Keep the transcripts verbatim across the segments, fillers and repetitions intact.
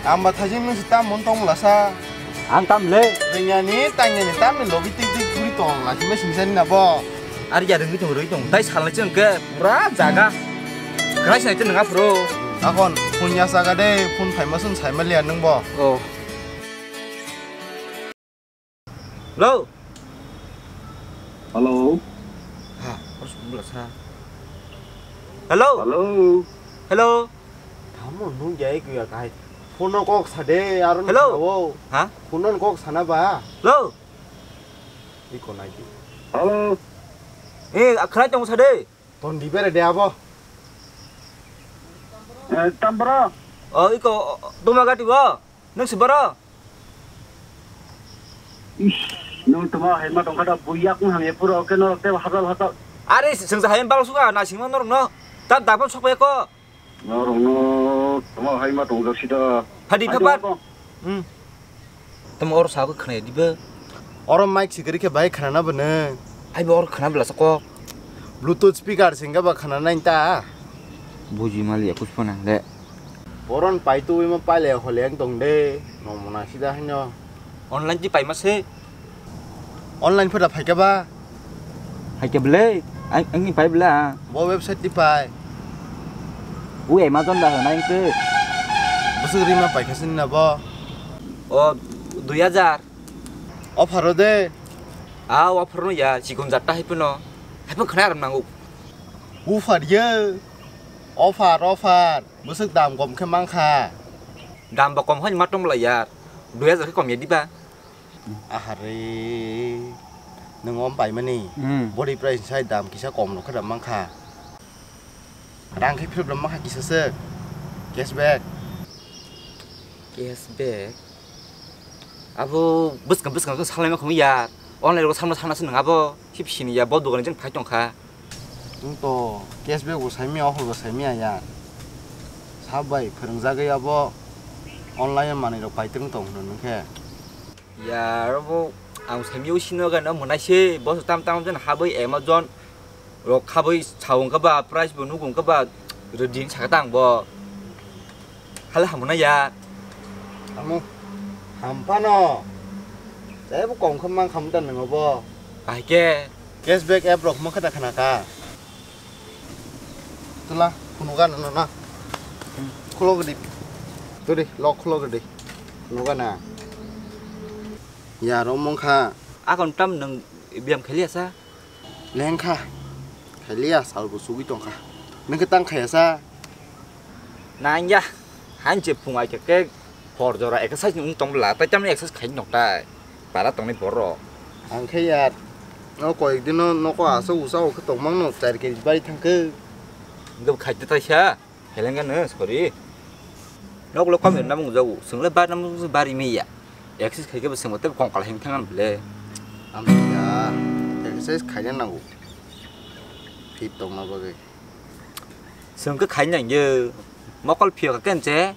Ang ba thaijing nung si tam mon tong lasa. Ang tam le. Ringyani tangyani tam ni logi tik tik puri tong lasi me singsa ni na bo. Ar ya rengwi tong rwi tong. Tai salai cheng ke pura jaga. Krai sai cheng nga pro. Akon phun ya saga de phun phai ma sun sai ma liya nung bo. Oh. Hello. Hello. Ha, harus mula sa. Hello. Hello. Hello. Tamo nung jai kuya kai. Phone no kok sade aro. Hello. Ha? Phone no kok sana ba. Hello. Iko nai di. Hello. Eh, akhrai tong sade. Ton di bere de abo. Eh, tambro. Oh, iko tuma gati bo. Nung si boro? Ish, nung tuma hai ma tongkha da buyak nung hamya pura oke norok tebo hajal hajal. Are sengsa hai bal suka na singma norok no. Tam dapon sokya ko. Norok no tuma hai ma tongjak sida. Phadi phapat. Hmm. Tamo oro sa ko khna diba. Oro mic sikari khe bai khna na bwne. Ai bo oro khna bla sako. Bluetooth speaker singga ba khna nai ta. Buji mali ya kuspana le. Boron pai tu ma pai le hole ang tong de. Nomona sida hanyo. Online di pai ma se. Online phoda phai ka ba. Hai ke bele, ang, ang ni pai bela. Bo website di pai. U Amazon da na ingke. Bwswk rima pai kha sini na bo. O dui hajar. Offer o de. A offer no ya, chikon jatta hai puno. Hai pun khana ram nangu. Offer ye. Offer, offer. Bwswk dam kom khe mang kha. Dam ba kom hai ma tong bela yar. Dui hajar khe kom ya diba. Ahare, nwng om paimani. Hmm. Body price sai dam kisa kom rok khe da mankha. Rang khe phirip da mankha kisa se. Cashback. Cashback. Abo bwskang bwskang khe salai ma khum ya. Online ro samna samna se nwng abo. Hip sini ya bo dogan jeng phai tong kha. Nwng to cashback bo saimya, offer bo saimya ya. Sab bai phwrwngjagwi abo online manwi rok pai twrwng tong hwno nwng khe. Ya, abo ang saimya sino gana mwnai se, bo tam tam jen habwi Amazon rok habwi sawung kha ba, price bo nugung kha ba, ready saka tang bo. Hal hamuna ya. Amo, hampano. Tebo kom khe mang khamu ta nwngo bo. Bahai khe. Cashback app rok mo khe ta khna kha. Tula, phunuk gana no na. Khulo gedi. Turi, lock khulo gedi. Phunuk gana. Ya, ro mong kha. Akon tam nwng biyam khailiya sa? Leng kha. Khailiya, sal bo sugwi tong kha. Nwng khe tang khaiya sa? Nang ya. Hanche phung ai khe, khe hor jora exercise ni wng tong bwla, tai tamni exercise khai nok tai. Para tongnai borok. Ang khe ya, no koyek dino noko aswk usa o khe tongmang no char kg bari thang khe. Hwnkhe khai ta taisa, heleng gano, sorry. Nok lo kam na mung jago, swngle bar na mung bari me ya. Exercise khai khe bo swngo tei kong kala him thang bwle. Ang ya, exercise khaina nango. Fit tongna bagwi. Chwng khe khai nang yo. Mokol phiyok khe nche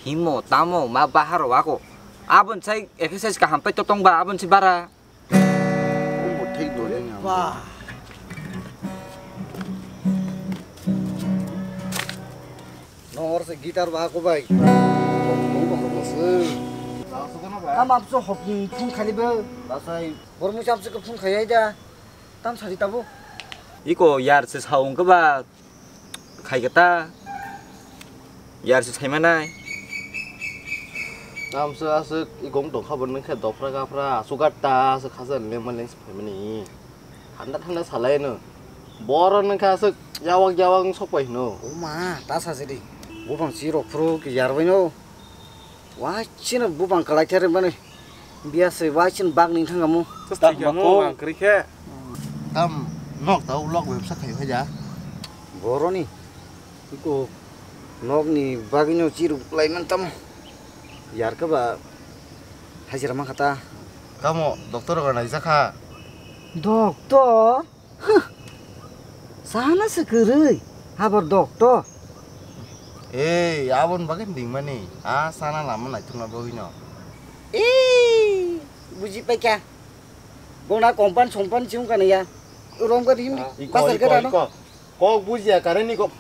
himo tamo ma bahar wako. Abon sai exercise kaham pai totong ba abon si bara. Omo thik do jeng ya. Ba. No or se guitar ba ko bai. Tam abso hopni phung khali ba. Basai. Bormu chapse ko phung khayai da. Tam sari tabo. Iko yar se saung ke ba. Khai khe ta yar se saimanai. Tamswk aswk igong tongkha bo nung khe dophra gaphra aswk ta aswk khasa lengma lengsi phaimani. Thanda thanda salai no. Boro nung khe aswk yawak yawak wng sok pai hino. O ma, ta sa sidi. Buphang si rok phuru ki yar bai no. Waisino bupang kalai khe rwmani. Biya se waisino bak ni thangamo. Tam thangamo ko. Mang kwrwi khe. Tam nok ta ulok bebsa khai hoja. Boroni. Iko nok ni bagino chiru lai man tam. Yar ka ba hajira ma khata. Tamo doctor ga nai jakha. Doctor? Huh. Sana se kwrwi, habar doctor. Ei, abon bagwi dingmani, a sana lama naithokna bagwino. Ei, buji paikha. Bona kompan sompan chum kana ya. Rom ka rim, ah, iko, pasar iko, ka dano. Iko. Kok bujiya kareni kok.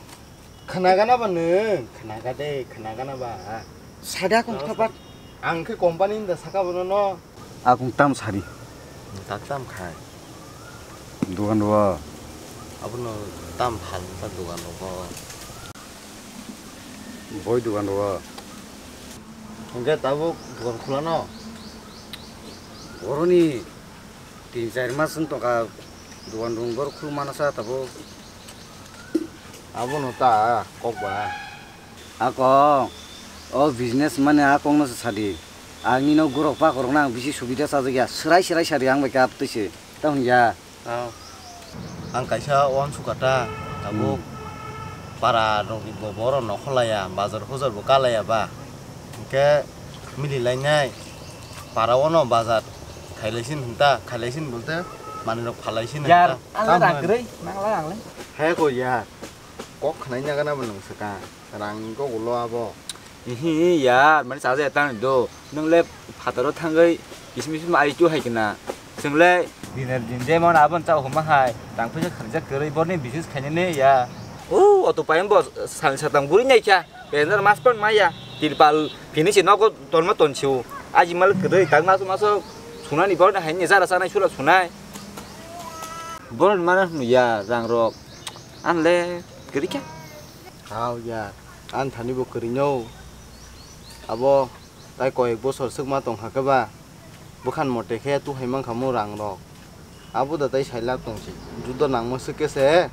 Khna gana ba nwng, khna ga de, khna gana ba. Sada kong thapat. Ang khe company ni da saka bono no. Akung tam sari. Tak tam khai. Dukan ro. Abono tam phal ta dukan ro. Boi dukan ro. Hingke tabuk dukan khulano. Boroni tin char mas wng tongkha dukan rung bor khulmana sa tabuk. Abono ta kok ba. Ako, o business mane a kokno se sadi. Ang nino gurok pakorokno ang bisi subida chajakya. Serai serai sadi ang bai kap twi se. Tamo ya. Ang kaisa uansukha ta, tabuk para rokni bo borok nokholaya, bazar hujar bo kalaya ba. Hingke mili lainai para o no bazar khailaisin hinta, khailaisin bolte manwi rok phalaisi hinta. Yar, ang le rang kwrwi, nang la ang le. Hai ko yar. Kok khwnai nagana bo nwng swkang. Rang kok ulo abo. Ihi ya, mani chaja ya tang do. Nwng le phataro thangwi kisim kisim ai tu hai kena. Chwng le diner din je mon abon chao huma hai. Tang phaisa khanja kwrwi borni business khainani ya. O, auto payam bo sal satang buri nai kya. Benar mas pon maya. Tirpal finish nogo tonma tonsiu. Aji mal kwrwi tang maso maso sunani borni haini jara sanai sura sunai. Borni mana hunu ya rang rok. An le kwrwi kya. Hao ya, an thani bo kwrwino. Abo tai koyek bosor swkma tong kha khe ba, bwkhan mote khe tu hai mankha mo rang rok. Abo da tai sai lak tong si, judo nangma swk khe se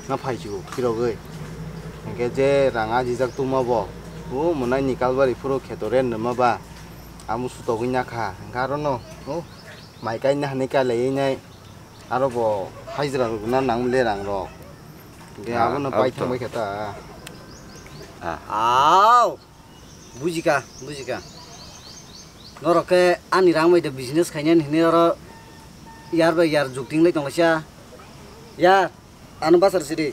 na phai si o phirogwi. Hingkhe je rang ajijak tuma bo, o mwnai ni kalbari phuru kheto ren rwma ba, amo sutogwi na kha. Hingkhe aro no, o mai kaina hinwi kalaiwi nai, aro bo hajra rwna nang le rang rok. Hingkhe abo no pai thang bai khe ta. Aw. Bujikha, bujikha. Norok khe ani rang bai de business khainani hinwi oro yar bai yar jukting lai tonglaisa. Yar, ano bachar sidi.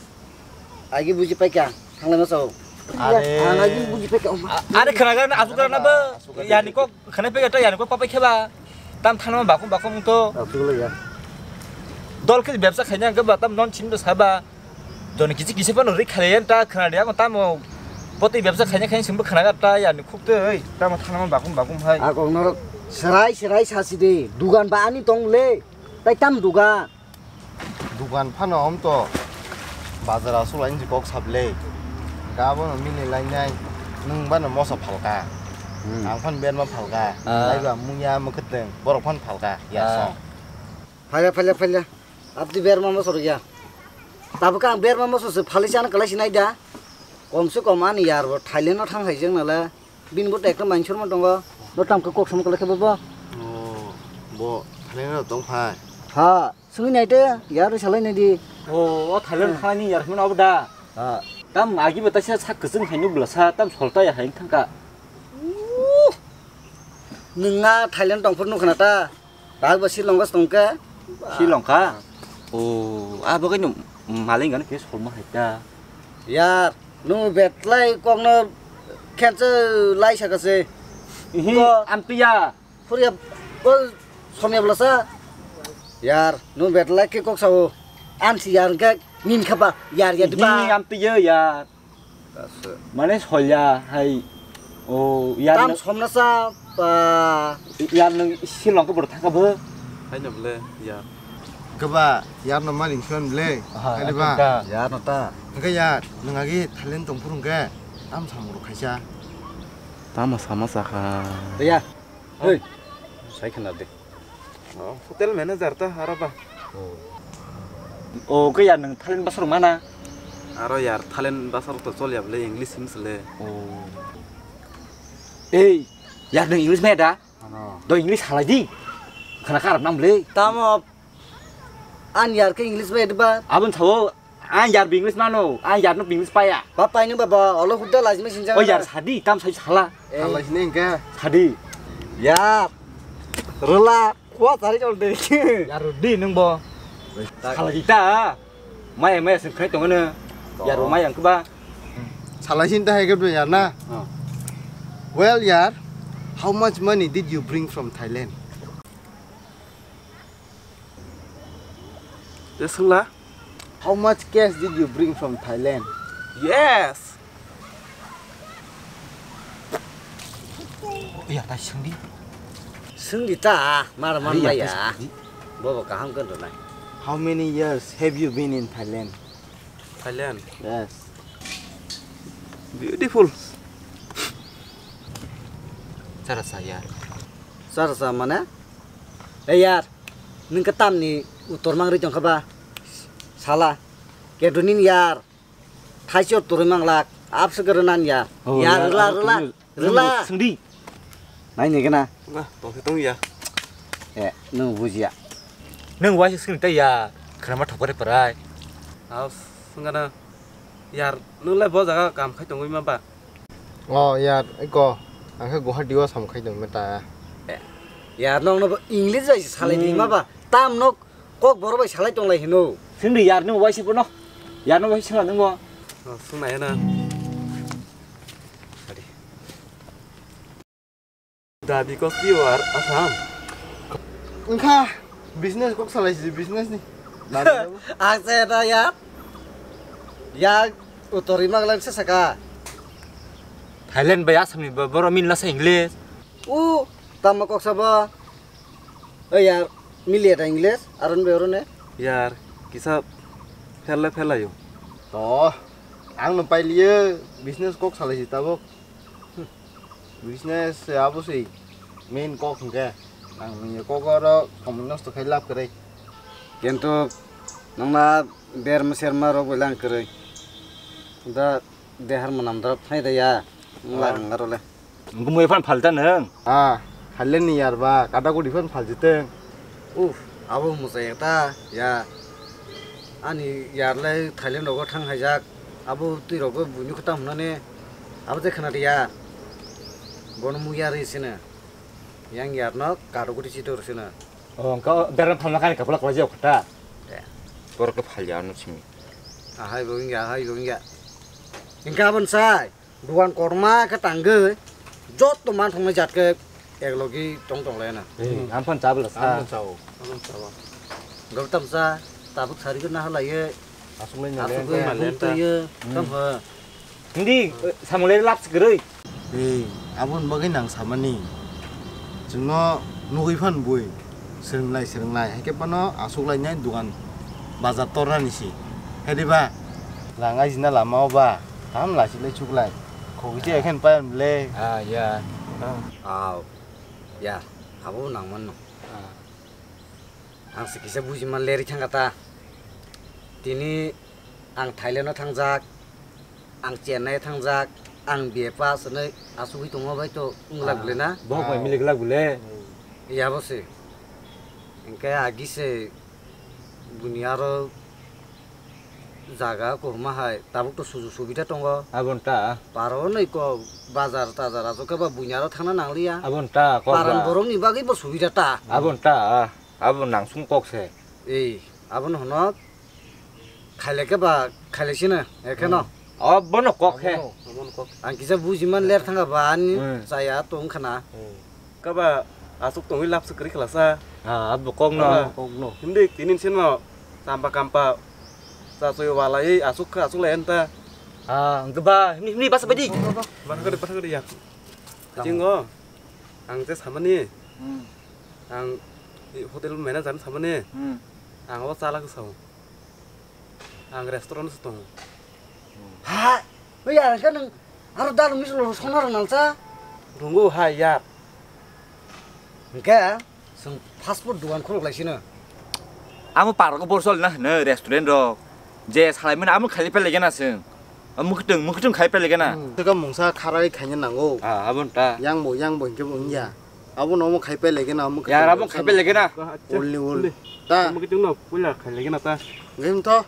Agi buji paikha, thanglai masa o. Are. Ang agi buji paikha, oma. Are khwnagan asuk rana bo. Yani kok khwna paikha ta yani kok papai kheba. Tam thanma bakum bakum to. Asuk lai ya. Dol khe bebsa khaina khe ba tam non chin do saba. Joni kichi kichi phano ri khale yan ta khna de ang tamo. Botwi bebsa khaina khaina singbo khna ta yani khuk tei tamo thanama bakum bakum hai. A kok norok serai serai sasi de dugan ba ani tong le. Tai tam dugan. Dugan phano om to. Bazar asuk lain ji kok sable. Gabo no mili lainai. Nung bano mosa phalka. Ang phan berma phalka. Laiba muya mukheteng borok phan phalka. Ya song. Phalya phalya phalya. Abdi berma moso rwya. Tabuk ang berma moso se phalwi chana kwlai sinai da. Kom se kom ani yar bo Thailand no thang hai jeng nala. Bini bo tekno main chorma tongo. No tam khe kok sama kwlai khe bo bo. O, bo Thailand no tong phai. Ha, sungwi nai de, yar salai nai di. O, o Thailand thani yar hwn abo da. Ha. Tam agi bo taisa sak kwchwng hai nubla sa, tam solta ya hai thangka. Nwnga Thailand tong phuru nukha na ta. Tabuk bo Sri Lanka se tongkha. Sri Lanka? O, abo khe no malai gana khe solma hai ta. Yar, no betlai kokno khensa lai saka se. Ihi, amtiya. Phurya, o somya bwlasa. Yar, no betlai khe kok sao. Ansi yar khe nin khaba, yar ya diba. Ihi, amtiya yar. Mane solya hai. O yar tam no somna sa pa. Yar nung Sri Lanka bor thaka bo. Hai no ble yar. Kaba yar no maling suan ble. Hai ba. Yar no ta. Hingke yar nung agi Thailand tong phuru hingke tam samung rok khaisa. Tamo sama sakha. Ya. Hei. Sai khna de. O, hotel manager ta aro ba. O, khe ya nwng Thailand bwsarok mana? Aro yar Thailand bwsarok to chol ya bwle English him sle. O. Ei, yar nwng English maya da? Ano. Do English halai di. Khana karap nam le. Tamo an yar khe English maya da ba? Abon sao. Ang yar English mano, ang yar no English paya. Ba paino ba ba, olo hudda lajima sinjang. O yar sadi, tam sai sala. Sala sini engke. Sadi. Yar. Rela, kuat hari kau deh. Yar rudi nung bo. Sala kita. Maya maya sing khai tongene. Yar maya engke ba. Sala sini dah engke yar na. Well yar, how much money did you bring from Thailand? Yes, sungla. How much cash did you bring from Thailand? Yes. Ya, ta swngdi. Swngdi ta, mar man Ari, ya, maya. Ta swngdi. Bobo kaham khe rwnai. How many years have you been in Thailand? Thailand? Yes. Beautiful. Chara sa ya. Chara sa mane? Eh yar, nwng khe tamni uttor mangri tongkha ba? Sala. Kedo nini yar. Thaisor torwi manglak. Abse khe rwnan yar. Oh, yar, yar, rwla, abse rwla. Rwla. Swngdi. Nai ni gana. Nga, tong se tong ya. Eh, nwng bujiya. Nwng waisa swngdi ta ya. Khrama thopore parai. Aw, swngana. Yar, nwng lai bo jaga kam khai tongwi ma ba? Oh, yar, iko. Ang khe Guwahati o sam khai tongwi ta. Eh, yar, nwng no English bai salai di ma ba? Hmm. Tam nok Kok borok bai salai tonglai hino. Swngdi yar nwng waisa bono. Yar nwng waisa swngla nwng bo. Oh, swngna yana. Adi. Da because you are Assam. Wngkha business kok salai si business ni. Ang se da ya. Ya utori maglan se saka. Thailand bai Assam ni bo-, boro min lasa English. U tamo kok sabo. Oi yar, mili eta English, aron be orone. Yar, kisa phelle phelayo. To, ang no pailiye, business kok salai si tabok. Hmm. Business se abo si main kok hingke. Ang ni kok oro somoi nosto khai lab kere. Kintu nongna berma serma rok belang kere. Da dehar manam darap thai da ya. Ngla Ah. ngaro le. Gumui phan phalta nang. Ah, Thailand ni yar ba, kada guri phan phaljiteng. Uf, abo musa ya ta, ya. Ani yar lai Thailand rogo thang haijak. Abo twi rogo buini kota hunane. Abo je khana ya. Bono mu yar sina. Yang yar no kado guri chitor sina. Oh, engka beran phalna kani kapla kala jok kota. Ya. Borok ke phalya no simi. Ahai bo wngya, ahai bo wngya. Engka abon sai. Dukan korma khe tangwi jotto manthoknai jat khe eklogi tong tong laina. Ei, hmm. Amphan chabla sa. Amphan chao. Amphan chao. Gabtam sa, tabuk sari khe naha laiye. Aswk lai aswk lai bung twiye, hmm. Tam ha. Hindi, samung lai lap se kwrwi. Ei, abon bagwi nang samani. Chwngno nugwi phan bui. Swrwnglai, swrwnglai. Haikhe phano aswk lainai dugan bazar tornani si. Hediba? Rang ajina lama o ba. Tam lachilai chuklai. Khogwi je ekhen payan le. Ah, ya. Ah. Aw. Ya, abo nangmano. Ah. Ang se kisa buji man leri thangkha ta. Tini ang Thailand o thangjak. Ang Chennai thangjak, ang B A pass hwnwi asugwi tongma bai to wng lak bwle na? Bohok bai milik lak bwle. Yabo se. Hwnkhe agi se buini aro jaga kwbangma hai tabuk to sujuk subida tongo. Aboni ta. Paro hwnwi kok bazar tajar aswk khe ba buini aro thangna nangliya. Aboni ta kok ba. Paran borokni bagwi bo subida ta. Aboni ta. Abo nangsung kok se. Ei, abono hwnok. Khailai khe ba khailai sino, ekhe no. Hmm. Oh, bono kok he. Abono, abono kok. Ang kisa buji man ler thanga ba ani hmm. Chaya tong khana. Hmm. Kaba asuk tongwi lap se kwrwi khlasa. Ah, abo kok no. Kok no. Hindi tinin sino. Sampa kampa. Sa soyo wala ei asuk kha asuk lai enta. Ah, ang ba himni himni basa badi. Basa kadi basa kadi ya. Jingo. Ang te samani. Hmm. Ang i hotel manager ni samani. Hmm. Ang abo chala khe sao. Ang restaurant se tongo. Ha, oi ya, khe nwng aro dalung ni solo sona rok nang cha. Rungo hai ya. Hwnkhe, chwng fast food dukan khuluk lai sino. Amo park o borsol na hwno restaurant rok. Je salai mani amo khailai pelaigena chwng. Amo mwkhwtwng, mwkhwtwng khai pelaigena. Hmm. Teka mungsa kharai khaina nango. Ah, abo ta. Yang bo, yang bo hwnkhe bo wngya. Abo no omo khai pelaigena, omo yar, abo khai pelaigena. Ul ni ul. Ta. Omo kiting no puila khai laigena ta. Gem to.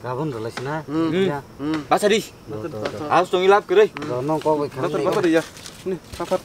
Gabon rwlai sina. Hmm. Hmm. Ya. Hmm. Basa di. Basa, basa. Aos tongwi lab kwrwi. Hmm. Ro nong kok bai khan. Basa, basa di ya. Ni, papat.